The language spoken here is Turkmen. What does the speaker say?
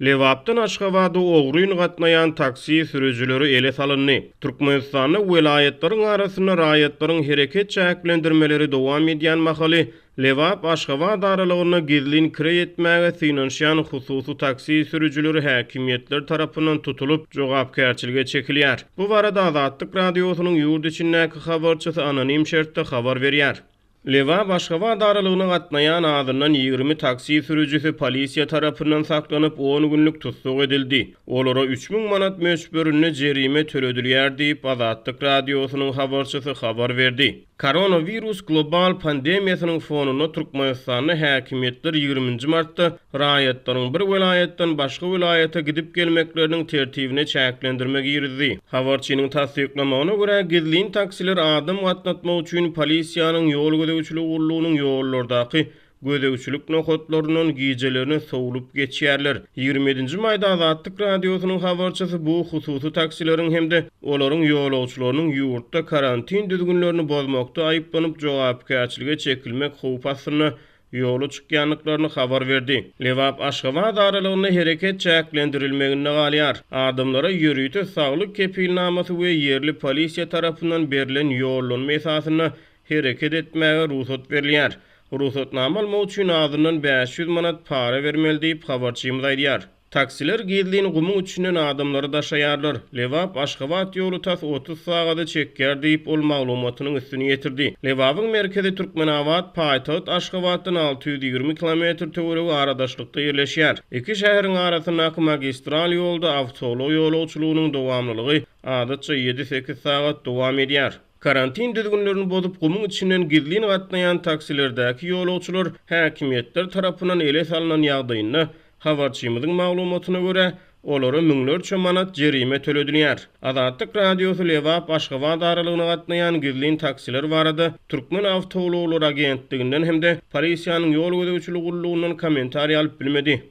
Lebapdan Aşgabada ogryn gatnaýan taksi sürüjileri ele salyndy. Türkmenistanda welaýatlaryň arasynda raýatlaryň hereket çäklendirmeleri dowam edýän mahaly, Lebap, Aşgabat aralygynda gizlin kireý etmäge synanyşýan hususy taksi sürüjileri häkimiýetler tarapyndan tutulyp, jogapkärçilige çekilýär. Bu barada Azatlyk Radiosynyň ýurt içindäki habarçysy anonim şertde habar berýär. Lebap, Aşgabat aralygyna gatnaýan azyndan 20 taksi sürüjisi polisiýa tarapyndan saklanyp, on günlük tussag edildi. Olara 3000 manat möçberinde jerime töledilýär diýip, Azatlyk Radiosynyň habarçysy habar berdi. Koronawirus global pandemiýasynyň fonunda Türkmenistanda häkimiýetler ýigriminji martda raýatlaryň bir welaýatdan başga welaýata gidip-gelmekleriniň tertibine çäklendirme girizdi. Habarçynyň tassyklamagyna görä, gizlin taksiler adam gatnatmak üçin polisiýanyň ýol gözegçiligi gullugynyň ýollardaky gözegçilik nokatlaryndan gijelerine sowlup geçýärler. 27-nji maýda Azatlyk Radiosynyň habarçysy bu hususy taksileriň hem-de olaryň ýolagçylarynyň ýurtda karantin düzgünlerini bozmakda aýyplanyp jogapkärçilige çekilmek howpy astynda ýola çykýandyklaryny habar berdi. Lebap-Aşgabat aralygynda hereket çäklendirilmeginde galýar. Adamlara ýörite saglyk kepilnamasy we ýerli polisiýa tarapyndan berlen ýollanma esasynda hereket etmäge rugsat berilýär. Rugsatnama almak üçin azyndan 500 manat para bermeli diýip, habarçymyz aýdýar. Taksiler gizlin gumuň içinden adamlary daşaýarlar. Lebap, Aşgabat ýoly tas 30 sagada çekýär diýip, ol maglumatynyň üstüni ýetirdi. Lebabyň merkezi Türkmenabat paýtagt Aşgabatdan 620 kilometr töweregi aradaşlykda ýerleşýär. Iki şäheriň arasyndaky magistral ýolda awtoulag ýolagçylygynyň dowamlylygy adatça ýedi-sekiz sagat dowam edýär. Karantin düzgünlerini bozup, gumuň içinden gizlin gatnaýan taksilerdäki ýolagçylar häkimiýetler tarapyndan ele salnan ýagdaýynda, habarçymyzyň maglumatyna görä, olara müňlerçe manat jerime töledilýär. Azatlyk Radiosy Lebap, Aşgabat aralygyna gatnaýan gizlin taksiler barada Türkmen awtoulaglary agentliginden hem-de polisiýanyň ýol gözegçiligi gullugyndan kommentariý alyp bilmedi.